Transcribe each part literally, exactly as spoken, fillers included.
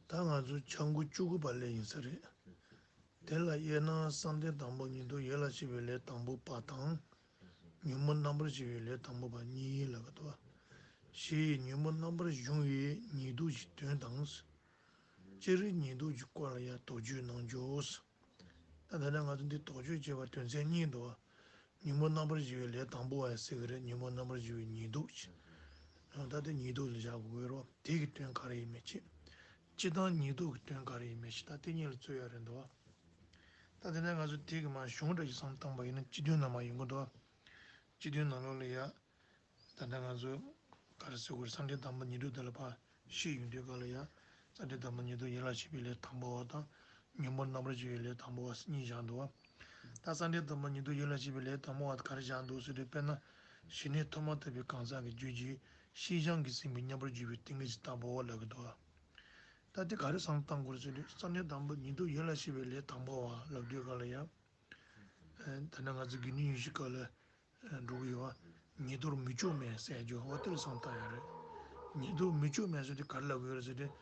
ད་ང་ཚོ་འཆར་སྒོ་བཅུ་དགུ་པ་ལས་ཡིན་ས་རེད། དེ་ལ་དབྱེ་ན་བསམ་གཏན་དང་པོ་ཉིད་དུ་ཡིད་ལ་བྱེད་པའི་ལས་དང་པོ་པ་དང་། ཉོན་མོངས་རྣམ་པར་ཤེས་པའི་ལས་དང་པོ་པ་གཉིས་ལབ་ཀྱི་འདུག་བ། ཞེས་ཉོན་མོངས་རྣམ་པར་གཞོམ་པའི་ཉེར་བསྡོགས་ཀྱི་དོན་དང་། སྤྱིར་ཉེར་བསྡོགས་ཀྱི་སྐོར་ལ་ཡང་དོགས་གཅོད་གནང་ཆོག། ད་ད་ལྟ་ང་ཚོ་འདི་དོགས་གཅོད་བྱེད་པ་དོན་ཚན་གཉིས་འདུག་བ། ཉོན་མོངས་རྣམ་པར་གཞོམ་པའི་ལས་དང་པོ་བ་ཟེར་གྱི་རེད། ཉོན་མོངས་རྣམ་པར་གཞོམ་པའི་ཉེར་བསྡོགས་ཀྱི། ཡང་ད་ལྟ་ཉེར་བསྡོགས་ལ་བཞག་དགོས་ཀྱི་རེད་བ། དེ་གི་དོན་ག་རེ་ཡིན་མིན་བྱེད། སྤྱིར་བཏང་ཉེར་བསྡོགས་ཀྱི་དོན་ག་རེ་ཡིན་མིན་བྱེད། ད་དེ་གཉིས་ལ་རྩོད་ཡ་རེད་འདུག་བ། ད་དེ་ནས་ང་ཚོ་དེ་གི་མར་གཞུང་འདྲ་ཞིག་བསམ་བཏང་པ་ཡིན་ན་སྤྱི་དོན་ནང་མར་ཡོང་གི་འདུག་བ། སྤྱི་དོན་ནང་ལོགས་ལ་ཡ། ད་ལྟ་ང་ཚོ་ག་རེ་ཟེར་དགོས་རེད། བསམ་གཏན་དང་པོ་ཉིད་དུ་དེ་ལ་ཕར་བཤད་ཡོང་དུས་ག་ལ་ཡ། བསམ་གཏན་དང་པོ་ཉིད་དུ་ཡིད་ལ་བྱེད་པའི་ལས་དང་པོ་བ་དང་། ཉོན་མོངས་རྣམ་པར་ཤེས་པའི་ལས་དང་པོ་བ་གཉིས་བཞག་འདུག་བ། ད་བསམ་གཏན་དང་པོ་ཉིད་དུ་ཡིད་ལ་བྱེད་པའི་ལས་དང་པོ་བ་ག་རེ་བཞག་འདུག་ཟེར་དུས་དཔེར་ན། ཞི་གནས་ཐོབ་མ་ཐག་པའི་གང་ཟག་གི་རྒྱུད་ཀྱི་ཤེས་བྱ་གིས་ཟིན་པའི་མཉམ་པར་གྱུར་པའི་ཏིང་ངེ་འཛིན་ལྟ་བུའོ་ལབ་ཀྱི་འདུག་བ། ད་དེ་ག་རེ་བསམ་བཏང་དགོས་རེད་ཟེར་དུས་བསམ་གཏན་དང་པོ་ཉིད་དུ་ཡིད་ལ་བྱེད་པའི་ལས་དང་པོ་བ་ལབ་དུས་ག་ལ་ཡ། ད་ནི་ང་ཚོ་དགེ་འདུན་ཡེ་ཤེས་སྐོར་ལ་འགྲོ་གི་ཡོད་བ། ཉེར་བསྡོགས་མི་བཅོས་མིན་ཟེར་རྒྱུ་འོ་དེ་ལ་བསམ་བཏང་ཡ་རེད། ཉེར་བསྡོགས་མི་བཅོས་མིན་ཟེར་དུས་ག་རེ་ལབ་ཀྱི་ཡོད་རེད་ཟེར་དུས།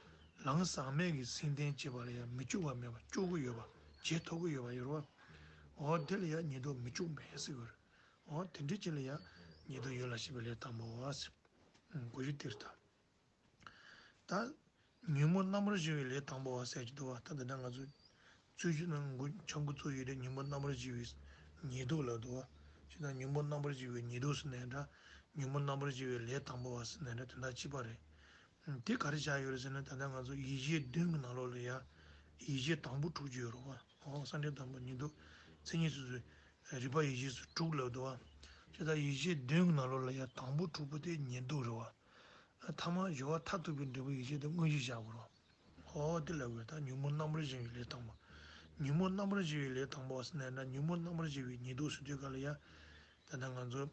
ལམ་ཟག་མེད་ཀྱི་སེམས་ལྡན་བྱེད་པ་ལ་ཡང་མི་བཅོས་པ་མེད་པ་བཅོས་ཀྱི་ཡོད་པ། བྱེད་ཐུབ་ཀྱི་ཡོད་པ་ཡོད་རེད་བ། འོ་དེ་ལ་ཡང་ཉེར་བསྡོགས་མི་བཅོས་མིན་ཟེར་གྱི་ཡོད་རེད། འོ་དེ་འདྲའི་ཅིག་ལ་ཡང་ཉེར་བསྡོགས་ཡིད་ལ་བྱེད་པའི་ལས་དང་པོ་བ་ཟེར། གོ་རྒྱུ་དེ་རེད་ད། ད། ཉོན་མོངས་རྣམ་པར་གཞོམ་པའི་ལས་དང་པོ་བ་ཟེར་གྱི་འདུག་བ། ད་འདི་འདྲ་ང་ཚོ་ཚུལ་གཞི་ནང་འཆར་སྒོ་བཙུགས་ཡོད་དུས་ཉོན་མོངས་རྣམ་པར་གཞོམ་པའི་ཉེར་བསྡོགས་ལབ་འདུག་བ། བྱས་ན་ཉོན་མོངས་རྣམ་པར་གཞོམ་པའི་ཉེར་བསྡོགས་ཟེར་ནའི་འདྲ། ཉོན་མོངས་རྣམ་པར་གཞོམ་པའི་ལས་དང་པོ་བ་ཟེར་ནའི་འདྲ་དོན་དག་གཅིག་པ་རེད། དེ་ག་རེ་བཞག་ཡོད་རེད་ཟེར་ན། ད་ལྟ་ང་ཚོ་ཡིད་བྱེད་བདུན་གྱི་ནང་ལོགས་ལ་ཡ། ཡིད་བྱེད་དང་པོ་དྲུག་ཅིག་ཡོད་རེད་བ། འོ་བསམ་གཏན་དང་པོ་ཉིད་དུ་མཚན་ཉིད་སོ་སོའི་རིག་པ་ཡིད་བྱེད་སོགས་དྲུག་ལབ་འདུག་བ། བྱས་ཙང་ཡིད་བྱེད་བདུན་གྱི་ནང་ལོགས་ལ་ཡ་དང་པོ་དྲུག་པོ་དེ་ཉེར་བསྡོགས་རེད་བ། ཐ་མ་སྦྱོར་བ་མཐར་ཐུག་པའི་འབྲས་བུ་ཡིད་བྱེད་དེ་དངོས་གཞི་བཞག་དགོས་རེད་བ། འོ་དེ་ལབ་དགོས། ད་ཉོན་མོངས་རྣམ་པར་གཞོམ་པའི་ལས་དང་པོ། ཉོན་མོངས་རྣམ་པར་གཞོམ་པའི་ལས་དང་པོ་ཟེར་ནའི་འདྲ། ཉོན་མོངས་རྣམ་པར་གཞོམ་པའི་ཉེར་བསྡོགས་ཟེར་དུས་ག་ལ་ཡ། ད་ལྟ་ང་ཚོ་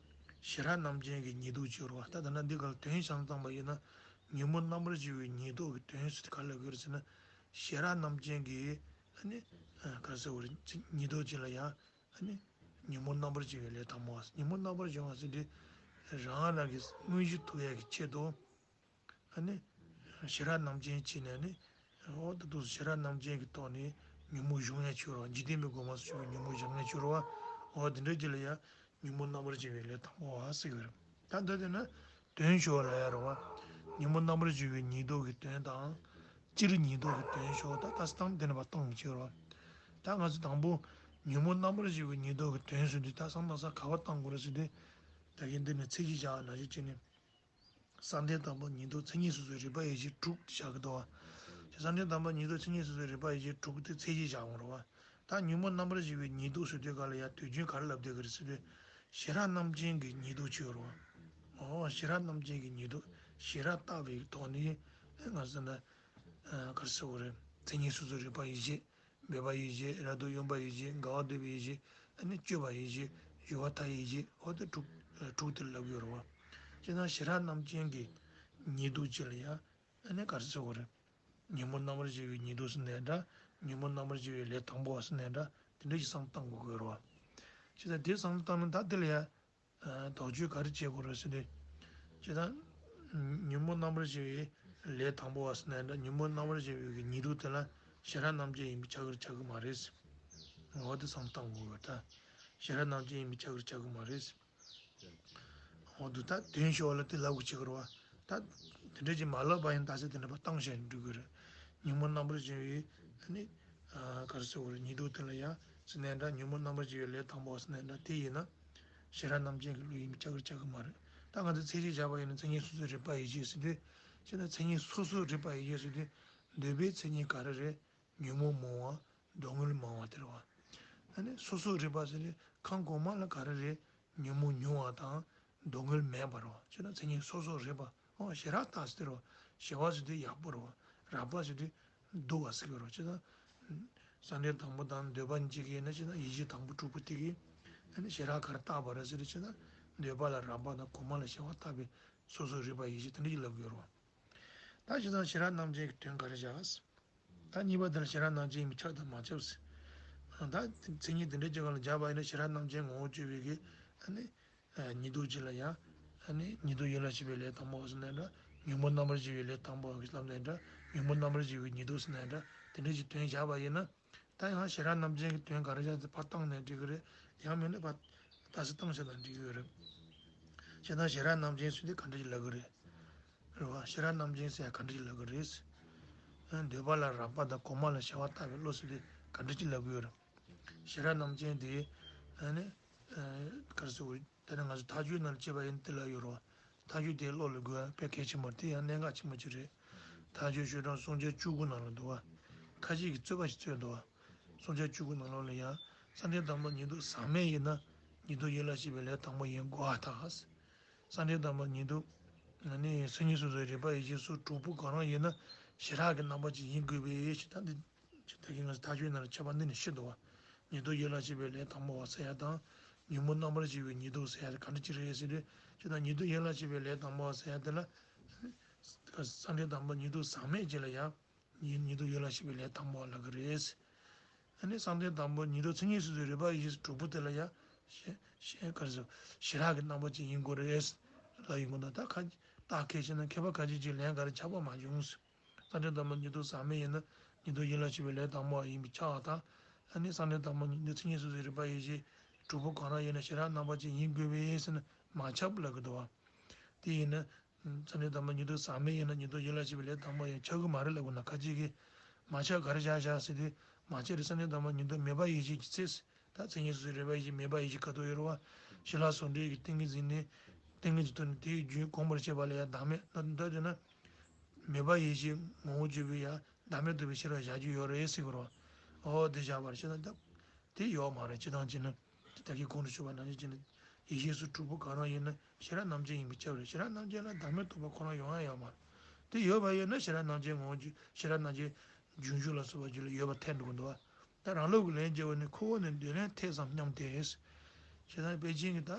ཞི་རགས་རྣམ་ཅན་གྱི་ཉེར་བསྡོགས་ཅིག་ཡོད་རེད་བ། ད་ད་ལྟ་འདི་ག་ལ་དོན་བྱང་བཏང་པ་ཡིན་ན། ཉོན་མོངས་རྣམ་པར་གཞོམ་པའི་ཉེར་བསྡོགས་ཀྱི་དོན་ཟེར་དུས་ག་ལ་ལབ་དགོས་རེད་ཟེར་ན། ཞི་རགས་རྣམ་ཅན་གྱི་ཨ་ནི་ག་རེ་ཟེར་དགོས་རེད། ཉེར་བསྡོགས་ཅིག་ལ་ཡ། ཨ་ནི། ཉོན་མོངས་རྣམ་པར་གཞོམ་པའི་ལས་དང་པོ་བ། ཉོན་མོངས་རྣམ་པར་གཞོམ་པ་ཟེར་དུས། རང་རང་གི་དངོས་གཞི་ཐོབ་ཡག་གི་ཆེད་དུ། ཨ་ནི། ཞི་རགས་རྣམ་ཅན་བྱས་ནས་ནི། འོ་ད་དུ་ཞི་རགས་རྣམ་ཅན་གྱི་ཐོག་ནས་ཉོན་མོངས་གཞོམ་ཡག་ཆེད་རོ། འཇིག་རྟེན་པའི་སྒོ་མོ་སོགས་ཀྱི་ཉོན་མོངས་གཞོམ་ཡག་ཆེད་རོ། འོ་དེ་འདྲ་ཅིག་ལ་ཡ། ཉོན་མོངས་རྣམ་པར་གཞོམ་པའི་ལས་དང་པོ་བ་ཟེར་གྱི་རེད། ད་འདི་དེ་ན་དོན་ཞུ་བ་ལ་ཡ་རོ་བ། ཉོན་མོངས་རྣམ་པར་གཞོམ་པའི་ཉེར་བསྡོགས་ཀྱི་དོན་དང་། སྤྱིར་ཉེར་བསྡོགས་ཀྱི་དོན་ཞུ་བ། ད་ལྟ་སྟངས་དེ་ནས་བ་བཏང་བྱེད་རོ། ད་ང་ཚོ་དང་པོ། ཉོན་མོངས་རྣམ་པར་གཞོམ་པའི་ཉེར་བསྡོགས་ཀྱི་དོན་ཟེར་དུས། ད་བསམ་བཏང་ས་ག་བ་བཏང་དགོས་རེད་ཟེར་དུས། ད་གིན་འདི་ནས་མཚན་གཞི་བཞག་ནང་བཞིན་བྱས་ནས། བསམ་གཏན་དང་པོ་ཉིད་དུ་མཚན་ཉིད་སོ་སོའི་རིག་པ་ཡིད་བྱེད་དྲུག་བཞག་གི་འདུག་བ། བསམ་གཏན་དང་པོ་ཉིད་དུ་མཚན་ཉིད་སོ་སོའི་རིག་པ་ཡིད་བྱེད་དྲུག་དེ་མཚན་གཞི་བཞག་ཡོད་རེད་བ། ད་ཉོན་མོངས་རྣམ་པར་གཞོམ་པའི་ཉེར་བསྡོགས་ཟེར་དུས་ག་ལ་ཡ་དུས་རྒྱུན་ག་རེ་ལབ་བསྡད་ཀྱི་རེད་ཟེར་དུས། ཞི་རགས་རྣམ་ཅན་གྱི་ཉེར་བསྡོགས་ཅིག་ཡོད་རེད་བ། འོ་ཞི་རགས་རྣམ་ཅན་གྱི་ཉེར་བསྡོགས། ཞི་རགས་བརྟག་པའི་ཐོག་ནས་ང་ཚོ་ད་ག་རེ་ཟེར་དགོས་རེད། མཚན་ཉིད་སོ་སོའི་རིག་པ་ཡིད་བྱེད། འབད་པ་ཡིད་བྱེད། རབ་ཏུ་གཡེང་བ་ཡིད་བྱེད། འགལ་བ་སྡུད་པ་ཡིད་བྱེད། ཨ་ནི་སྤྱོད་པ་ཡིད་བྱེད། སྦྱོར་བ་མཐའ་ཡས་ཡིད་བྱེད། འོ་དེ་དྲུག་དྲུག་དེ་ལབ་ཡོད་རེད་བ། བྱས་ན་ཞི་རགས་རྣམ་ཅན་གྱི་ཉེར་བསྡོགས་ཅིག་ལ་ཡ། ཨ་ནི་ག་རེ་ཟེར་དགོས་རེད། ཉོན་མོངས་རྣམ་པར་གཞོམ་པའི་ཉེར་བསྡོགས་ཟེར་ནའི་འདྲ། ཉོན་མོངས་རྣམ་པར་གཞོམ་པའི་ལས་དང་པོ་བ་ཟེར་ནའི་འདྲ། དེ་འདྲ་ཞིག་བསམ་བཏང་དགོས་ཀྱི་ཡོད་རེད་བ། བྱས་ཙང་དེ་བསམ་བཏང་ན་ད་དེ་ལ་ཡ། དོགས་གཅོད་ག་རེ་བྱེད་དགོས་རེད་ཟེར་དུས། བྱས་ཙང་། ཉོན་མོངས་རྣམ་པར་གཞོམ་པའི་ལས་དང་པོ་བ་ཟེར་ནའི་འདྲ། ཉོན་མོངས་རྣམ་པར་གཞོམ་པའི་གི་ཉེར་བསྡོགས་དེ་ལ་ཞི་རགས་རྣམ་ཅན་ཡིན་པས་ཁྱབ་ཀྱི་རེད་ཁྱབ་ཀྱི་མ་རེད། འོ་དེ་བསམ་བཏང་དགོས་ཀྱི་ཡོད་ད། ཞི་རགས་རྣམ་ཅན་ཡིན་པས་ཁྱབ་ཀྱི་རེད་ཁྱབ་ཀྱི་མ་རེད། འོ་འདུག་ད་དོན་ཞུ་བ་ལ་དེ་ལབ་དགོས་བྱེད་ཀྱི་རེད་བ། ད་དེ་འདྲ་ཅིག་མ་ལབ་པ་ཡིན་ད་ཟེར་དེ་འདྲ་བ་བཏང་བཞག་ནས་འགྲིག་གི་རེད། ཉོན་མོངས་རྣམ་པར་གཞོམ་པའི་ཨ་ནི། ག་རེ་ཟེར་དགོས་རེད། ཉེར་བསྡོགས་དེ་ལ་ཡ། ཟེར་ནའི་འདྲ། ཉོན་མོངས་རྣམ་པར་གཞོམ་པའི་ལས་དང་པོ་ཟེར་ནའི་འདྲ། དེ་ཡིན་ན། ཞི་རགས་རྣམ་ཅན་གྱི་བློ་ཡིན་པས་ཁྱབ་ཀྱི་རེད་ཁྱབ་ཀྱི་མ་རེད། ད་ང་ཚོ་མཚན་གཞི་བཞག་པ་ཡིན་ན་མཚན་ཉིད་སོ་སོའི་རིག་པ་ཡིད་བྱེད་ཟེར་དུས། བྱས་ན་མཚན་ཉིད་སོ་སོའི་རིག་པ་ཡིད་བྱེད་ཟེར་དུས། འདོད་པའི་མཚན་ཉིད་ག་རེ་རེད། ཉོན་མོངས་མང་བ། སྡུག་བསྔལ་མང་བ་དེ་རེད་བ། ཨ་ནི་སོ་སོའི་རིག་པ་ཟེར་དུས་ཁམས་གོང་མ་ལ་ག་རེ་རེད། ཉོན་མོངས་ཉུང་བ་དང་སྡུག་བསྔལ་མེད་པ་རེད་བ། བྱས་ན་མཚན་ཉིད་སོ་སོའི་རིག་པ། འོ་ཞི་རགས་བརྟག་ཟེར་དུས་རེད་བ། ཞི་བ་ཟེར་དུས་ཡག་པོ་རེད་བ། རགས་པ་ཟེར་དུས་སྡུག་པ་ཟེར་གྱི་རེད་བ། བྱས་ན། བསམ་གཏན་དང་པོ་དང་འདོད་པ་གཉིས་ཀྱི་ཡིན་ན་བྱས་ན་ཡིད་བྱེད་དང་པོ་དྲུག་པོ་དེ་གིས། ཨ་ནི་ཞི་རགས་ག་རེ་བརྟག་པ་རེད་ཟེར་དུས་བྱས་ན། འདོད་པ་ལ་རགས་པ་དང་གོང་མ་ལ་ཞི་བ་བརྟག་པའི་སོ་སོའི་རིག་པ་ཡིད་བྱེད་དེ་འདྲ་ཞིག་ལབ་ཀྱི་ཡོད་རེད་བ། ད་བྱས་ཙང་ཞི་རགས་རྣམ་ཅན་གྱི་དོན་ག་རེ་བཞག་ད་གཉིས་པ་དེ་ལ་ཞི་རགས་རྣམ་ཅན་ཡིན་པས་ཁྱབ་དང་མ་ཁྱབ་ཟེར། ད་མཚན་ཉིད་དེ་འདྲ་ཅིག་སྒང་ལ་སྦྱར་བ་ཡིན་ན་ཞི་རགས་རྣམ་ཅན་ངོ་བོ་བཅོས་པའི་གི། ཨ་ནི། ཉེར་བསྡོགས་ཅིག་ལ་ཡང་། ཨ་ནི་ཉེར་བསྡོགས་ཡིད་ལ་བྱེད་པའི་ལས་དང་པོ་བ་ཟེར་ནའི་འདྲ། ཉོན་མོངས་རྣམ་པར་གཞོམ་པའི་ལས་དང་པོ་བ་གི་ལབ་ནའི་འདྲ། ཉོན་མོངས་རྣམ་པར་བཞི་པའི་ཉེར་བསྡོགས་ཟེར་ནའི་འདྲ། དེ་འདྲ་ཞིག་དོན་བཞག་པ་ཡིན་ན། ད་ཡང་ཤེས་རབ་རྣམ་འབྱེད་ཀྱི་དོན་ག་རེ་བཞག་ཚེ་ཕར་བཏང་ནས་འགྲིག་གི་རེད། ཡང་མིན་ན་ཕར་ཏོག་ཙམ་བཏང་བྱས་ན་འགྲིག་གི་རེད། བྱས་ཙང་ཤེས་རབ་རྣམ་འབྱེད་ཟེར་དེ་ག་འདྲ་ཞིག་ལབ་ཀྱི་རེད། རེད་བ། ཤེས་རབ་རྣམ་འབྱེད་ཟེར་ཡ་ག་འདྲ་ཞིག་ལབ་ཀྱི་རེད། འདོད་པ་ལ་རག་པ་དང་གོང་མ་ལ་བྱ་བ་ལྟ་བུའི་བློ་ཟེར་དེ་ག་འདྲ་ཞིག་ལབ་ཀྱི་ཡོད་རེད། ཤེས་རབ་རྣམ་འབྱེད་དེ་ཨ་ནི་ག་རེ་ཟེར་དགོས། དེ་ནས་ང་ཚོ་ཐག་གཅོད་ནང་ལ་བྱེད་པ་ཡིན་དེ་ལ་ཡོད་རེད་བ། ཐག་གཅོད་དེ་བློ་ལ་དགོས་པ་དཔེ་གལ་ཆེན་པོ་རེད། དེ་ཡང་གནད་འགག་ཆེན་པོ་ཅིག་རེད། ཐག་གཅོད་ཤོད་སྟངས་སྲུང་བྱ་བཅུ་དགུ་ནང་ལ་འདུག་བ། ཁ་ཅིག་གིས་རྩོད་པ་ཞིག་རྩོད་འདུག་བ། སྲུང་བྱ་བཅུ་དགུ་ནང་ལོགས་ལ་ཡང་། བསམ་གཏན་དང་པོ་ཉེར་བསྡོགས་ཟག་མེད་ཡིན་ན། ཉེར་བསྡོགས་ཡིད་ལ་བྱེད་པའི་ལས་དང་པོ་ཡིན་དགོས་པར་ཐལ། བསམ་གཏན་དང་པོ་ཉེར་བསྡོགས། ཨ་ནི་མཚན་ཉིད་སོ་སོའི་རིག་པ་ཡིད་ཤེས་སོགས་དྲུག་པོ་གང་རུང་ཡིན་ན་ཞི་རགས་ཀྱི་རྣམ་པ་ཅན་ཡིན་དགོས་པའི་ཕྱིར། ད་འདི་ད་གིན་ང་ཚོ་ཐག་གཅོད་ནང་ལ་ཁྱད་པར་འདི་ནས་ཤེས་འདུག་བ། ཉེར་བསྡོགས་ཡིད་ལ་བྱེད་པའི་ལས་དང་པོ་བ་ཟེར་ཡ་དང་། ཉོན་མོངས་རྣམ་པར་བཞི་པའི་ཉེར་བསྡོགས་ཟེར་ཡ་དེ་ག་འདྲ་ཅིག་རེད་ཟེར་དུས། ཅི་ལྟར་ཉེར་བསྡོགས་ཡིད་ལ་བྱེད་པའི་ལས་དང་པོ་བ་ཟེར་ཡ་དེ་ལ། བསམ་གཏན་དང་པོ་ཉེར་བསྡོགས་ཟག་མེད་ཅིག་ལ་ཡང་། ཉེར་ཉེར་བསྡོགས་ཡིད་ལ་བྱེད་པའི་ལས་དང་པོ་བ་ལབ་ཀྱི་རེད། ཨ་ནི་བསམ་གཏན་དང་པོ་ཉེར་བསྡོགས་མཚན་ཉིད་སོ་སོའི་རིག་པ་ཡིད་ཤེས་དྲུག་པོ་དེ་ལ་ཡང་ཞེ་ཞེ་ག་རེ་ཟེར། ཞི་རགས་ཀྱི་རྣམ་པ་ཅན་ཡིན་དགོས་རེད་ལབ་ཡོང་གི་འདུག་ད་ཁ་རྟགས་ཁས་བྱས་ན་མཁས་པ་ཁ་ཅིག་གིས་ལན་ག་རེ་ཆགས་པ་མ་བྱུང་། བསམ་གཏན་དང་པོ་ཉེར་བསྡོགས་ཟག་མེད་ཡིན་ན་ཉེར་བསྡོགས་ཡིད་ལ་བྱེད་པའི་ལས་དང་པོ་བ་ཡིན་པས་ཁྱབ་པ་དང་། ཨ་ནི་བསམ་གཏན་དང་པོ་ཉེར་བསྡོགས་མཚན་ཉིད་སོ་སོའི་རིག་པ་ཡིད་ཤེས་དྲུག་པོ་གང་རུང་ཡིན་ན་ཞི་རགས་རྣམ་པ་ཅན་ཡིན་དགོས་པས་ཟེར་ན་མ་ཁྱབ་ལབ་ཀྱི་འདུག་བ། དེ་ཡིན་ན། བསམ་གཏན་དང་པོ་ཉེར་བསྡོགས་ཟག་མེད་ཡིན་ན་ཉེར་བསྡོགས་ཡིད་ལ་བྱེད་པའི་ལས་དང་པོ་ཡང་ཁྱབ་ཀྱི་མ་རེད་ལབ་དགོས་ན། ཁ་ཅིག་གིས་མ་ཁྱབ་ག་རེ་བཞག་བཞག་ཟེར་དུས། མ་ཁྱབ་རེད། བསམ་གཏན་དང་པོ་ཉེར་བསྡོགས་མེད་པ་ཡིད་ཤེས་ཀྱི་ཚེ། ད་མཚན་ཉིད་སོ་སོའི་རིག་པ་ཡིད་ཤེས་མེད་པ་ཡིད་ཤེས་ག་དུས་ཡོད་རེད་བ། ཞི་ལྷག་ཟུང་འབྲེལ་གྱི་ཏིང་ངེ་འཛིན་ནི། ཏིང་ངེ་འཛིན་ཐོབ་ནས་དེའི་རྒྱུན་གོམས་པར་བྱེད་པ་ལ་ཡང་བདག་མེད་ན་འདོད་དེ་ན། མེད་པ་ཡིད་ཤེས་ངོ་བོ་གཅིག་པུས་ཡང་བདག་མེད་རྟོགས་པའི་ཕྱིར་བཞག་རྒྱུ་ཡོད་རེད་ཟེར་གྱི་རེད་བ། འོ་དེ་བཞག་པར་བྱས་ན་ད། དེ་ཡོད་མ་རེད། སྤྱིར་བཏང་བྱས་ན། དེ་ད་གིན་གོང་དུ་ཞུས་པ་ནང་བཞིན་བྱས་ན། ཡིད་ཤེས་སོགས་དྲུག་པོ་གང་རུང་ཡིན་ན་ཞི་རགས་རྣམ་ཅན་ཡིན་པས་ཁྱབ་རེད། ཞི་རགས་རྣམ་ཅན་ལ་བདག་མེད་རྟོགས་པ་ཁོ་རང་ཡོང་ཡ་ཡོད་མ་རེད། དེ་ཡོད་པ་ཡིན་ན་ཞི་རགས་རྣམ་ཅན་ངོ་བོ་ཞི་རགས་རྣམ་ཅན་རྒྱུན་ཞུགས་ལ་སོགས་པ་རྒྱུད་ལ་ཡོད་པ་ཐལ་འགྲོ་གི་འདུག་བ། ད་རང་ལུགས་ཀྱི་ལན་རྒྱག་པ་ནི་ཁོ་བོ་ནི་འདོད་ལན་ཐད་ཙམ་སྙམ་སྟེ། ཞེ་ས་པཎ་ཆེན་གྱིས་ད་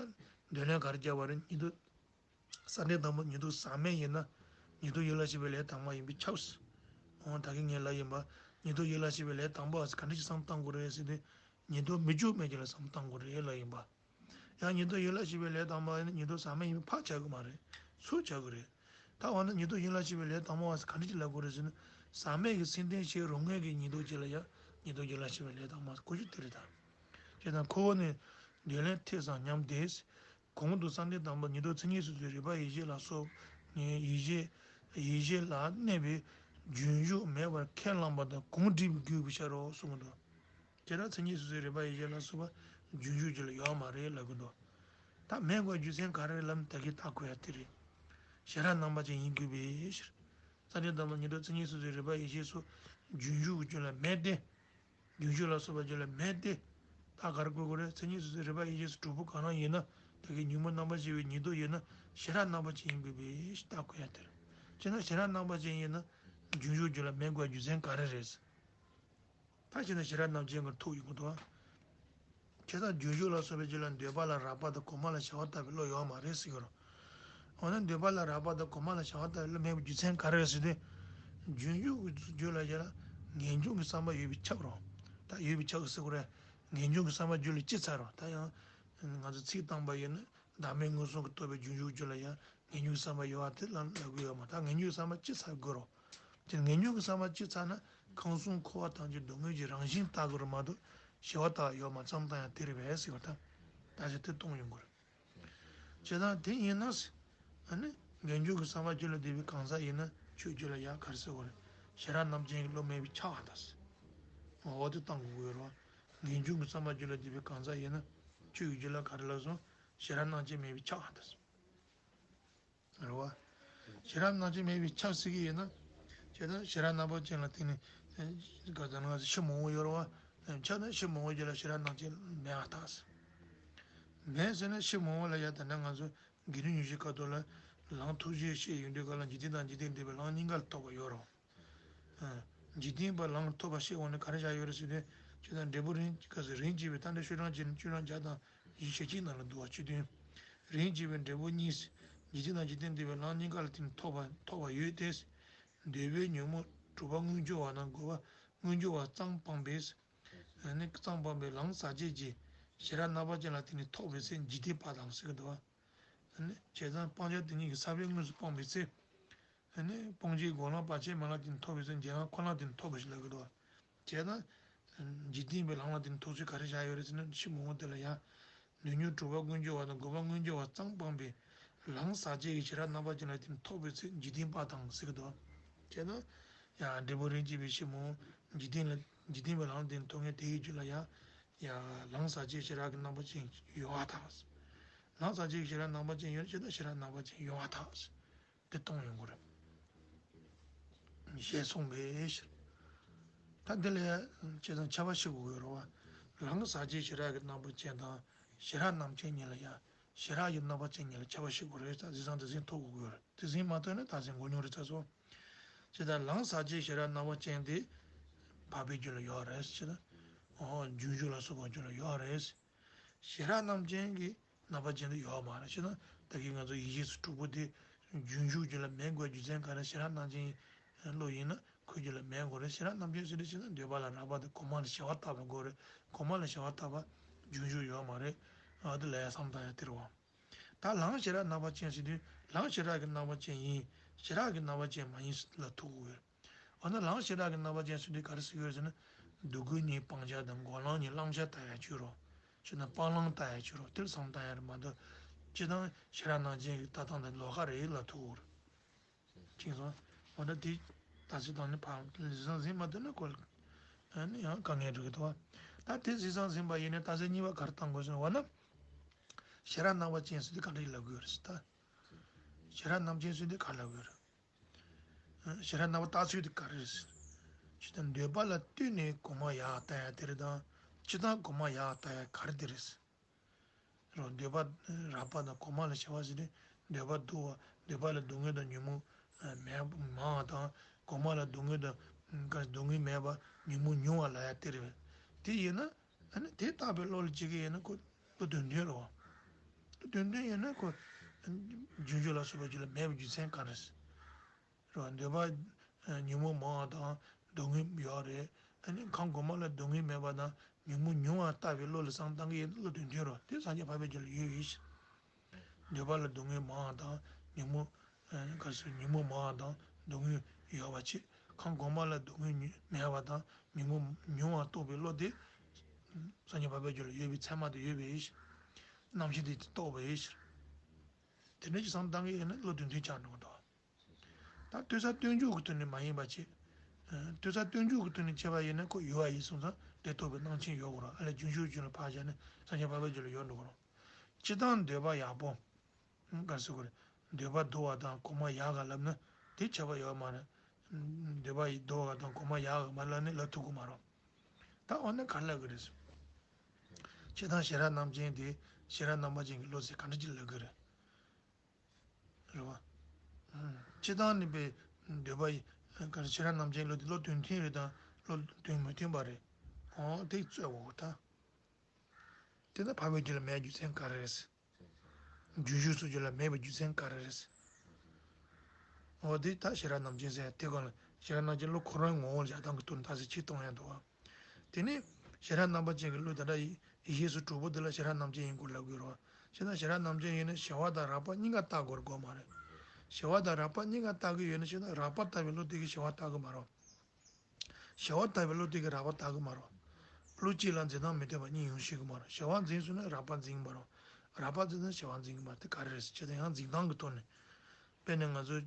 འདོད་ལན་ག་རེ་རྒྱག་པ་རེད། ཉེར་བསྡོགས། བསམ་གཏན་དང་པོ་ཉེར་བསྡོགས་ཟག་མེད་ཡིན་ན། ཉེར་བསྡོགས་ཡིད་ལ་བྱེད་པའི་ལས་དང་པོ་ཡིན་པས་ཁྱབ། འོ་ད་གིན་ངས་ལབ་ཡིན་པ། ཉེར་བསྡོགས་ཡིད་ལ་བྱེད་པའི་ལས་དང་པོ་བ་ག་འདྲ་ཞིག་བསམ་བཏང་དགོས་རེད་ཟེར་དུས། ཉེར་བསྡོགས་མི་འཇུག་མེད་ཅིག་ལ་བསམ་བཏང་དགོས་རེད་ལབ་ཡིན་པ། ཡང་ཉེར་བསྡོགས་ཡིད་ལ་བྱེད་པའི་ལས་དང་པོ་བ་ཡིན་ན་ཉེར་བསྡོགས་ཟག་མེད་ཡིན་པས་ཕར་ཆགས་ཀྱི་མ་རེད། ཚུར་ཆགས་ཀྱི་རེད། ད་འོ་ན་ཉེར་བསྡོགས་ཡིད་ལ་བྱེད་པའི་ལས་དང་པོ་བ་ག་འདྲ་ཞིག་ལབ་དགོས་རེད་ཟེར་ན། ཟག་མེད་ཀྱི་སེམས་རྟེན་བྱེད་རུང་ངེས་ཀྱི་ཉེར་བསྡོགས་ཅིག་ལ་ཡང་ཉེར་བསྡོགས་ཡིད་ལ་བྱེད་པའི་ལས་དང་པོ་བ་གོ་རྒྱུ་དེ་རེད་ད། ཅེས་དང་ཁོ་བོ་ནི་འདོད་ལན་ཐད་ཙམ་སྙམ་སྟེ། གོང་དུ་བསམ་གཏན་དང་པོ་ཉེར་བསྡོགས་མཚན་ཉིད་སོ་སོའི་རིག་པ་ཡིད་ཤེས་ལ་སོགས་ཡིད་ཤེས་ཡིད་ཤེས་ལ་གནས་པའི་རྒྱུན་ཞུགས་མེད་པར་ཁས་བླངས་པ་དང་གོང་འགྲིག་པའི་རྒྱུ་བའི་ཕྱིར་རོ་གསུངས་འདུག་དེ་ལྟར་མཚན་ཉིད་སོ་སོའི་རིག་པ་ཡིད་ཤེས་ལ་སོགས་པ་རྒྱུན་ཞུགས་ཅིག་ལ་ཡོད་མ་རེད་ལབ་ཀྱི་འདུག་ད་མེད་དགོས་རྒྱུ་མཚན་ག་རེ་རེད་ལབ་ན་ད་གིན་ད་གོ་ཡ་དེ་རེད། ཞི་རགས་རྣམ་པ་ཅན་ཡིན་དགོས་པའི་ཕྱིར། བསམ་གཏན་དང་པོ་ཉེར་བསྡོགས་མཚན་ཉིད་སོ་སོའི་རིག་པ་ཡིད་ཤེས་སོགས་རྒྱུན་ཞུགས་ཀྱི་རྒྱུད་ལ་མེད་དེ། རྒྱུན་ཞུགས་ལ་སོགས་པ་རྒྱུད་ལ་མེད་དེ། ད་ག་རེ་བཀོད་དགོས་རེད། མཚན་ཉིད་སོ་སོའི་རིག་པ་ཡིད་ཤེས་སོགས་དྲུག་པོ་གང་རུང་ཡིན་ན། ད་གིན་ཉོན་མོངས་རྣམ་པར་ཤེས་པའི་ཉེར་བསྡོགས་ཡིན་ན་ཞི་རགས་རྣམ་པ་ཅན་ཡིན་དགོས་པའི་ཕྱིར་ད་གོ་ཡ་དེ་རེད། བྱས་ན་ཞི་རགས་རྣམ་པ་ཅན་ཡིན་ན་རྒྱུན་ཞུགས་རྒྱུད་ལ་མེད་དགོས་རྒྱུ་མཚན་ག་རེ་རེད། ད་བྱས་ན་ཞི་རགས་རྣམ་ཅན་གྱི་ཐུག་ཡོང་གི་འདུག་བྱས་ཙང་རྒྱུན་ཞུགས་ལ་སོགས་པའི་རྒྱུད་ལ་འདོད་པ་ལ་རག་པ་དང་གོང་མ་ལ་བྱ་བ་ལྟ་བུའི་བློ་ཡོད་མ་རེད་ཟེར་གྱི་རེད། འོ་ན་འདོད་པ་ལ་རག་པ་དང་གོང་མ་ལ་བྱ་བ་ལྟ་བུའི་བློ་མེད་པའི་རྒྱུ་མཚན་ག་རེ་རེད་ཟེར་དུས། རྒྱུན་ཞུགས་ཀྱི་རྒྱུད་ལ་ཡང་ངེས་འབྱུང་གི་བསམ་པ་ཡོད་པས་ཁྱབ་རོ། ད་ཡོད་པས་ཁྱབ་ཟེར་དགོས་རེད། ངེས་འབྱུང་གི་བསམ་པ་རྒྱུད་ལ་སྐྱེས་ཚར་རོ། ད་ཡང་ང་ཚོ་ཚིག་བཏང་པ་ཡིན་ན། བདག་མེད་མངོན་སུམ་གྱིས་རྟོགས་པའི་རྒྱུན་ཞུགས་རྒྱུད་ལ་ཡང་ངེས་འབྱུང་གི་བསམ་པ་ཡོད་པ་དེ་ལ་ལབ་ཀྱི་ཡོད་མ་རེད། ངེས་འབྱུང་གི་བསམ་པ་སྐྱེས་ཚར་དགོས་རོ། དེ་ངེས་འབྱུང་གི་བསམ་པ་སྐྱེས་ཚར་ན་ཁམས་གསུམ་འཁོར་བ་ཐམས་ཅད་སྡུག་བསྔལ་གྱི་རང་བཞིན་ལྟ་དགོས་རེད་མ་གཏོགས་ཞི་བ་ལྟ་བ་ཡོད་མ་རེད། བསམ་བཏང་ཡང་དེ་རེད་པས་ཟེར་བ་དང་། ད་ཆ་དེ་གཏོང་ཡོང་དགོས་རེད། བྱས་ཙང་དེ་ཡིན་ན། ཨ་ནི་ངེས་འབྱུང་གི་བསམ་པ་རྒྱུད་ལ་འདུས་པའི་གང་ཟག་ཡིན་ན་ཆོས་རྒྱུད་ལ་ཡང་ག་རེ་ཟེར་དགོས་རེད། ཞི་རགས་རྣམ་ཅན་གྱི་བློ་མེད་པས་ཁྱབ་པ་དང་། འོ་དེ་བཏང་དགོས་ཀྱི་ཡོད་རེད་བ། ངེས་འབྱུང་གི་བསམ་པ་རྒྱུད་ལ་འདུས་པའི་གང་ཟག་ཡིན་ན་ཆོས་ཀྱི་རྒྱུད་ལ་ག་རེ་ལབ་སོང་། ཞི་རགས་རྣམ་ཅན་མེད་པས་ཁྱབ་པ་དང་། རེད་བ། ཞི་རགས་རྣམ་ཅན་མེད་པས་ཁྱབ་ཟེར་གྱི་ཡིན་ན། བྱས་ཙང་ཞི་རགས་རྣམ་པ་ཅན་ལ་བརྟེན་ནས། ག་ཚོད་ན་ང་ཚོ་ཕྱི་མང་པོ་ཡོད་རེད་བ། ཁྱབ་ན་ཕྱི་མང་པོ་རྒྱུད་ལ་ཞི་རགས་རྣམ་ཅན་མེད་པར་ཐལ། མེད་ཟེར་ན་ཕྱི་མང་པོ་ལ་ཡ་ད་ནི་ང་ཚོ་དགེ་འདུན་ཉུང་ཤས་ཁ་ཐོག་ལ་ལམ་ཐོབ་བྱེད་བཤད་ཡོང་དུས་སྐབས་ལ་འཇིག་རྟེན་དང་འཇིག་རྟེན་འདས་པའི་ལམ་གཉིས་ཀ་ལ་ཐོབ་པ་ཡོད་རེད། འཇིག་རྟེན་པ་ལམ་ཐོབ་པ་བཤད་འོང་ནས་ག་རེ་བཞག་ཡོད་རེད་ཟེར་དུས། ཁྱོད་དང་འབྲས་བུ་རིམ་གྱིས་རིམ་གྱིས་པའི་རྟ་འདྲ་ཤོད་གྲངས་ཀྱི་ནི་བཅུ་གྲངས་བརྒྱ་དང་བཞི་ཞེ་གཅིག་ནང་ལ་འདུ་བ་བཅུ་བདུན། རིམ་གྱིས་པའི་འབྲས་བུ་གཉིས། འཇིག་རྟེན་དང་འཇིག་རྟེན་འདས་པའི་ལམ་གཉིས་ཀ་ལ་བརྟེན་ཐོབ་པ་ཐོབ་པ་ཡོད་དེ། འདོད་པའི་ཉོན་མོངས་གྲུབ་པ་མངོན་གྱུར་བ་དང་རྒོལ་བ་མངོན་གྱུར་བ་གཙང་སྤངས་པས། ནི་གཙང་སྤངས་པའི་ལམ་ཟག་བཅས་ཀྱི་ཞི་རགས་རྣམ་པ་ཅན་ལ་བརྟེན་ནས་ཐོབ་པའི་ཚེ་འཇིག་རྟེན་པ་དང་ཟེར་གྱི་འདུག་བ། ནི་བྱས་ཙང་སྤང་བྱ་དེ་ཉིད་ཀྱི་ས་བོན་དངོས་སུ་སྤངས་པའི་ཚེ། ཨ་ནི་སྤོང་བྱེད་སྒོམ་ལམ་བར་ཆད་མེད་ལམ་དེ་ནི་ཐོབ་པའི་ཚེ། འཇིགས་ལམ་འཁོར་ལམ་དེ་ནི་ཐོབ་པ་ཞིག་ལབ་ཀྱི་འདུག་བྱས་ཙང་། འཇིག་རྟེན་པའི་ལམ་ལ་དེ་ནི་ཐོབ་ཚུལ་ག་རེ་བཞག་ཡོད་རེད་ཟེར་ན། ཕྱི་མོ་དེ་ལ་ཡང་། ནུས་མྱོང་གྲུབ་པ་མངོན་གྱུར་བ་དང་སྒོམ་པ་མངོན་གྱུར་བ་ཙམ་སྤངས་པའི་ལམ་ཟག་བཅས་ཀྱི་ཞི་རགས་རྣམ་པ་ཅན་ལ་དེ་ནི་ཐོབ་པའི་ཚེ་འཇིག་རྟེན་པ་དང་ཟེར་གྱི་འདུག་བྱས་ཙང་། ཡང་འབྲས་བུ་རིན་ཆེན་པའི་ཕྱི་མོ། འཇིག་རྟེན་ལ། འཇིག་རྟེན་པའི་ལམ་དེ་ནི་ཐོབ་མཁན་དེ་ཡི་རྒྱུད་ལ་ཡང་། ཡང་ལམ་ཟག་བཅས་ཞི་རགས་ཀྱི་རྣམ་པ་ཅན་ཡོད་པར་ཐལ། ལམ་ཟག་བཅས་ཀྱི་ཞི་རགས་རྣམ་པ་ཅན་ཡོད་ན་ཅི་ལྟར་ཞི་རགས་རྣམ་པ་ཅན་ཡོད་པར་ཐལ། དེ་གཏོང་ཡོང་གི་རེད། ཞེས་གསུངས་པས། ད་འདི་ལ་བྱས་ཙང་ཁྱད་པར་ཕྱེ་དགོས་ཀྱི་རེད་བ། ལམ་ཟག་བཅས་ཞི་རགས་ཀྱི་རྣམ་པ་ཅན་དང་ཞི་རགས་རྣམ་ཅན་གཉིས་ལ་ཡང་། ཞི་རགས་ཀྱི་རྣམ་པ་ཅན་གཉིས་ལ་ཁྱད་པར་ཕྱེ་དགོས་རེད། ད་གཟིགས་སྟངས་དེ་ཟིན་ཐུབ་དགོས་ཀྱི་རེད། དེ་ཟིན་མ་ཐུབ་ན་ད་ཟིན་མགོ་རྙོག་རེད་ཚར་སོང་། ཇི་ལྟར་ལམ་ཟག་བཅས་ཞི་རགས་རྣམ་པ་ཅན་དེ་འཕགས་པའི་རྒྱུད་ལ་ཡོད་རེད་ཟེར་ན། འོ་རྒྱུན་ཞུགས་ལ་སོགས་པའི་རྒྱུད་ལ་ཡོད་རེད། ཞི་རགས་རྣམ་ཅན་གྱི་རྣམ་པ་ཅན་དུ་ཡོད་མ་རེད་ཟེར་ན། ད་གིན་ང་ཚོ་ཡེ་ཤེས་སུ་དྲུག་པོ་དེ་རྒྱུན་ཞུགས་རྒྱུད་ལ་མེད་དགོས་རྒྱུ་མཚན་ག་རེ། ཞི་རགས་རྣམ་ཅན་བློ་ཡིན་ན་ཁོའི་རྒྱུད་ལ་མེད་དགོས་རེད། ཞི་རགས་རྣམ་ཅན་ཟེར་དུས་ཟེར་ན་འདོད་པ་ལ་རག་པ་དང་གོང་མ་ལ་ཞི་བ་བཏགས་པ་དགོས་རེད། གོང་མ་ལ་ཞི་བ་བཏགས་པ་རྒྱུན་ཞུགས་ཡོད་མ་རེད། ཨ་དེ་ལ་ཡ་བསམ་བཏང་ཡ་དེ་རེད་བ། ད་ལམ་ཞི་རགས་རྣམ་པ་ཅན་ཟེར་དུས་ལམ་ཞི་རགས་ཀྱི་རྣམ་པ་ཅན་ཡིན། ཞི་རགས་ཀྱི་རྣམ་པ་ཅན་མ་ཡིན་ལབ་ཐུབ་ཀྱི་ཡོད། འོ་ན་ལམ་ཞི་རགས་ཀྱི་རྣམ་པ་ཅན་ཟེར་དུས་ག་རེ་ཟེར་གྱི་ཡོད་ཟེར་ན། སྡུག་བསྔལ་གཉིས་སྤང་བྱ་དང་སྒོམ་ལམ་གཉིས་བླང་བྱ་ལྟ་ཡ་བྱོས་རོགས། བྱས་ན་སྤང་བླང་ལྟ་ཡ་བྱོས་རོགས། དེར་བསམ་བཏང་ཡ་རེད་མ་གཏོགས། སྤྱིར་བཏང་ཞི་རགས་རྣམ་ཅན་གྱི་ལྟ་སྟངས་དེ་ལོགས་ཀ་རེད་ལབ་ཐུབ་ཀྱི་ཡོད་རེད། ཅིག་སོང་། འོ་ན་དེ་ད་གཟིགས་སྟངས་ནི་ཕར་ལམ་སང་ཟིན་མ་ཐུབ་ན་ཁོ་ལ་ནི་ཡང་དཀའ་ངལ་འགྲོ་གི་འདུག་བ། ད་དེ་ལམ་སང་ཟིན་པ་ཡིན་ན་རྟགས་གསལ་གཉིས་པ་ག་རེ་བཏང་དགོས་ཟེར་ན། འོ་ན་ཞི་རགས་རྣམ་པ་ཅན་ཟེར་དུས་ག་འདྲ་ཞིག་ལབ་དགོས་རེད་ཟེར་ད། ཞི་རགས་རྣམ་ཅན་ཟེར་དུས་ག་ལབ་དགོས་རེད། ཞི་རགས་རྣམ་པ་བཏགས་ཚུལ་དེ་ག་རེ་རེད་ཟེར། ཇི་ལྟར་འདོད་པ་ལ་ལྟོས་ནས་གོང་མ་ཡག་ལྟ་ཡ་དེ་རེད་དང་། སྤྱིར་བཏང་གོང་མ་ཡག་ལྟ་ཡ་ག་རེ་དེ་རེད་ཟེར། རོ། འདོད་པ་རགས་པ་དང་གོང་མ་ལ་ཞི་བ་ཟེར་ནས། འདོད་པ་སྡུག་པ། འདོད་པ་ལ་སྡུག་བསྔལ་དང་ཉོན་མོངས་མེད་པ་མང་བ་དང་། གོང་མ་ལ་སྡུག་བསྔལ་དང་། ག་སྡུག་བསྔལ་མེད་པ་ཉོན་མོངས་ཉུང་བ་ལབ་ཡ་དེ་རེད་པས། དེ་ཡིན་ན། ཨ་ནི་དེ་བཏགས་པའི་བློ་ལ་བྱེད་ཀྱི་ཡིན་ན་ཁོ་བློ་དོན་མཐུན་རེད་བ། བློ་དོན་མཐུན་ཡིན་ན་ཁོ་རྒྱུན་ཞུགས་ལ་སོགས་པའི་རྒྱུད་ལ་མེད་པའི་རྒྱུ་མཚན་ག་རེ་རེད། རེད་བ། འདོད་པ་ཉོན་མོངས་མང་བ་དང་སྡུག་བསྔལ་ཡོད་རེད། ཨ་ནི་གང་གོང་མ་ལ་སྡུག་བསྔལ་མེད་པ་དང་ཉོན་མོངས་ཉུང་བ་བཏགས་པའི་བློ་ལ་བསམ་བཏང་གི་ཡིན་ན་བློ་དོན་མཐུན་རེད། དེ་སངས་རྒྱས་འཕགས་པའི་རྒྱུད་ལ་ཡོད་ཡོད་ཞེས། འདོད་པ་ལ་སྡུག་བསྔལ་མང་བ་དང་ཉོན་མོངས། ཨ་ག་རེ་ཟེར། ཉོན་མོངས་མང་བ་དང་སྡུག་བསྔལ་ཡོད་པ་བྱས། གང་གོང་མ་ལ་སྡུག་བསྔལ་ཉུ་མེད་པ་དང་ཉོན་མོངས་ཉུང་བ་རྟོགས་པའི་བློ་དེ་སངས་རྒྱས་འཕགས་པའི་རྒྱུད་ལ་ཡོད་པའི་ཚད་མ་དེ་ཡོད་པའི་ཕྱིར། རྣམ་ཤེས་དེ་རྟོགས་པའི་ཕྱིར། དེ་འདྲ་ཞིག་བསམ་བཏང་གི་ཡིན་ན་བློ་དོན་མཐུན་ཆགས་འགྲོ་གི་འདུག་ད་ལྟོས་ས་ལྟོས་འཇུག་གི་ཐོག་ནས་མ་ཡིན་པ་བྱས། ཨ་ལྟོས་ས་ལྟོས་འཇུག་གི་ཐོག་ནས་བྱས་པ་ཡིན་ན་ཁོ་ཡོད་པ་ཡིན་སོང་ཙང་དེ་རྟོགས་པའི་རྣམ་མཁྱེན་ཡོད་དགོས་རེད། ཨ་ལས་རྒྱུན་ཞུགས་རྒྱུད་ལ་ཕར་བཞག་ནས་སངས་རྒྱས་འཕགས་པའི་རྒྱུད་ལ་ཡོད་འགྲོ་གི་རེད། སྤྱིར་བཏང་འདོད་པ་ཡག་པོ། ག་རེ་ཟེར་དགོས་རེད། འདོད་པ་སྡུག་པ་དང་གོང་མ་ཡག་ག་ལབ་ན་དེ་ཁྱད་པར་ཡོད་མ་རེད། འདོད་པ་སྡུག་པ་དང་གོང་མ་ཡག་ག་མ་ལབ་ན་ལབ་ཐུབ་ཀྱི་མ་རེད། ད་འོ་ན་ག་རེ་ལབ་དགོས་རེད་ཟེར། སྤྱིར་བཏང་ཞི་རགས་རྣམ་ཅན་དེ་ཞི་རགས་རྣམ་པ་ཅན་གྱི་བློ་ཟེར་ག་འདྲ་ཅིག་ལབ་དགོས་རེད། རེད་བ། སྤྱིར་བཏང་ནི་པའི་འདོད་པ་ཡི་ག་རེ་ཞི་རགས་རྣམ་ཅན་བློ་དེ་བློ་དོན་མཐུན་རེད་དང་བློ་དོན་མི་མཐུན་པ་རེད། འོ་དེ་རྩོད་དགོས་ད། དེ་ལྟར་འཕགས་པའི་རྒྱུད་ལ་མེད་རྒྱུ་མཚན་ག་རེ་རེད། རྒྱུན་ཞུགས་སུ་རྒྱུད་ལ་མེད་པའི་རྒྱུ་མཚན་ག་རེ་རེད། འོ་དེ་ད་ཞི་རགས་རྣམ་ཅན་ཟེར་ཡ་དེ་གང་ལ་ཞི་རགས་རྣམ་ཅན་བློ་ཁོ་རང་ངོ་བོ་ལ་བཞག་སྟངས་ཀྱི་ཐོག་ནས་ད་ཟེར་ཆེ་གཏོང་ཡ་འདུག་བ། དེ་ནས་ཞི་རགས་རྣམ་པ་ཅན་གྱི་བློ་ད་ལྟ་ཡི་ཡེ་ཤེས་སུ་གྲུབ་པོ་དེ་ལ་ཞི་རགས་རྣམ་ཅན་ཡིན་དགོས་ལབ་དགོས་རེད་བ། བྱས་ན་ཞི་རགས་རྣམ་ཅན་ཡིན་ན་ཞི་བ་དང་རགས་པ་གཉིས་ཀ་བཏགས་དགོས་དགོས་མ་རེད། ཞི་བ་དང་རགས་པ་གཉིས་ཀ་བཏགས་ཀྱི་ཡོད་ན་བྱས་ན་རགས་པ་བཏགས་པའི་བློ་དེ་གིས་ཞི་བ་བཏགས་ཀྱི་མ་རེད། ཞི་བ་བཏགས་པའི་བློ་དེ་གིས་རགས་པ་བཏགས་ཀྱི་མ་རེད། བློ་གཅིག་ལ་འཛིན་སྟངས་མི་མཐུན་པ་གཉིས་ཡོང་ཤེས་ཀྱི་མ་རེད། ཞི་བ་འཛིན་སོང་ན་རགས་པ་འཛིན་གྱི་མ་རེད། རགས་པ་འཛིན་ན་ཞི་བ་འཛིན་གྱི་མ་རེད། དེ་ག་རེ་རེད་ཟེར་བྱས་ཙང་ཡང་འཛིན་སྟངས་ཀྱི་ཐོག་ནས། དཔེར་ན་ང་ཚོ་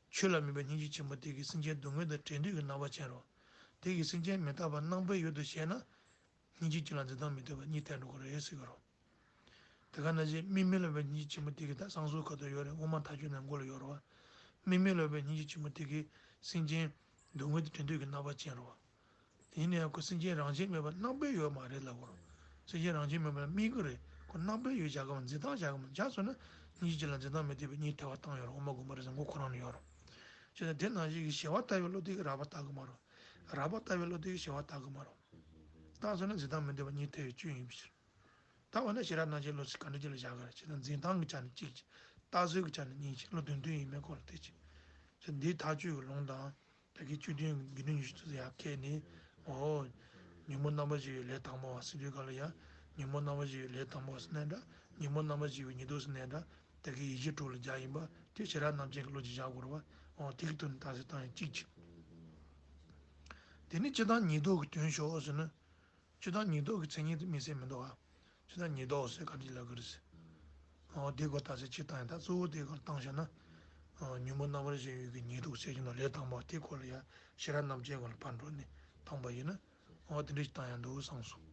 ཆོས་ལ་དམིགས་པའི་སྙིང་རྗེ་ཆེན་པོ་དེ་གིས་སེམས་ཅན་སྡུག་བསྔལ་དང་བྲལ་འདོད་ཀྱི་རྣམ་པ་ཅན་རེད། དེ་གིས་སེམས་ཅན་མི་རྟག་པ་རྣམ་པར་ཡོད་དུ་བྱས་ན། སྙིང་རྗེ་གཅིག་ལ་འཛིན་སྟངས་མི་མཐུན་པ་གཉིས་ཐལ་འགྲོ་གི་རེད་ཟེར་གི་རེད། དེ་ག་ནང་བཞིན་དམིགས་མེད་ལ་དམིགས་པའི་སྙིང་རྗེ་ཆེན་པོ་དེ་གིས་ད་གསང་གསུམ་ཁ་ཐུག་ཡོད་རེད། དབུ་མ་ཐལ་འགྱུར་ནང་མགོ་ལ་ཡོད་རེད་བ། དམིགས་མེད་ལ་དམིགས་པའི་སྙིང་རྗེ་ཆེན་པོ་དེ་གིས་སེམས་ཅན་སྡུག་བསྔལ་དང་བྲལ་འདོད་ཀྱི་རྣམ་པ་ཅན་རེད་བ། དེ་ཡིན་ན་ཡང་ཁོ་སེམས་ཅན་རང་བཞིན་མེད་པར་རྣམ་པར་ཡོད་མ་རེད་ལབ་དགོས་རེད། སེམས་ཅན་རང་བཞིན་མེད་པར་དམིགས་ཀྱི་རེད། ཁོ་རྣམ་པར་ཡོད་བཞག་གི་མ་རེད། འཛིན་སྟངས་བཞག་གི་མ་རེད། བཞག་སོང་ན་སྙིང་རྗེ་གཅིག་ལ་འཛིན་སྟངས་མི་མཐུན་པའི་གཉིས་ཐལ་བ་བཏང་ཡོད་རེད། དབུ་མ་དགོངས་པ་རེད་ཟེར་མགོ་ཁོ་རང་ནས་ཡོད་རེད། བྱས་ཙང་དེ་ནང་བཞིན་གྱི་ཞི་བ་ལྟ་བུའི་བློ་དེ་གིས་རགས་པ་ལྟ་གི་མ་རེད། རགས་པ་ལྟ་བུའི་བློ་དེ་གིས་ཞི་བ་ལྟ་གི་མ་རེད། ལྟ་སོང་ན་འཛིན་སྟངས་མི་མཐུན་པ་གཉིས་ཐལ་བའི་སྐྱོན་ཡིན་པའི་ཕྱིར། ད་འོ་ན་ཞི་རགས་རྣམ་ཅན་བློ་ཟེར་ག་འདྲ་ཅིག་ལ་བཞག་གི་རེད་ཟེར་ན། འཛིན་སྟངས་ཀྱི་ཆ་ནས་གཅིག་བྱས། ལྟ་ཚུལ་གྱི་ཆ་ནས་གཉིས་བྱས། བློ་དོན་མཐུན་ཡིན་མིན་སྐོར་ལ་དེ་བྱས། ཟེར་འདིའི་ཐག་གཅོད་ཀྱི་ལུང་དང་། ད་གིན་བཅུ་བདུན་དགེ་འདུན་ཉི་ཤུ་རྩ་གསུམ་ཡར་ཁས་ནས། འོ། ཉོན་མོངས་རྣམ་པར་ཞི་བའི་ལས་དང་པོ་བ་ཟེར་དུས་ག་ལ་ཡང་། ཉོན་མོངས་རྣམ་པར་ཞི་བའི་ལས་དང་པོ་བ་ཟེར་ནའི་འདྲ། ཉོན་མོངས་རྣམ་པར་ཞི་བའི་ཉེར་བསྡོགས་ཟེར་ནའི་འདྲ། ད་གིན་ཡིད་ཀྱི་གྲོགས་ལ་སྦྱར་ཡིན་པ་དེ་ཞི་རགས་རྣམ་ཅན་གྱི་བློ་གཅིག་བཞག་དགོས་རེད་བ། ཨོ་དེ་གི་དོན་ད་ཟེར་བཏང་ཡང་གཅིག་གཅིག་དེ་ནི་སྤྱི་དང་ཉིས་ལྡོག་གི་དོན་ཞོག་ཟེར་ན། སྤྱི་དང་ཉིས་ལྡོག་གི་མཚན་ཉིད་དེ་དམིགས་བསལ་མི་འདུག་ཨ། སྤྱི་དང་ཉིས་ལྡོག་ཟེར་ག་འདྲ་ལབ་གི་རེད་ཟེར། ཨོ་དེ་སྐོར་ད་ཟེར་སྤྱི་བཏང་ཡང་ད་གཙོ་བོ་དེ་སྐོར་བཏང་བཞག་ན། ཨོ་ཉོན་མོངས་རྣམ་པར་ཤེས་ཡུལ་གྱི་ཉིས་ལྡོག་ཟེར་གྱི་ནོ་ལས་དང་པོ་དེ་སྐོར་ལ་ཡ་ཤེས་རབ་རྣམ་འབྱེད་སྐོར་ལ་ཕར་འགྲོ་ནས་བཏང་པ་ཡིན་ན། ཨོ་དེ་འདྲ་ཞིག་བཏང་ཡང་འདུག་བསམ་སོང་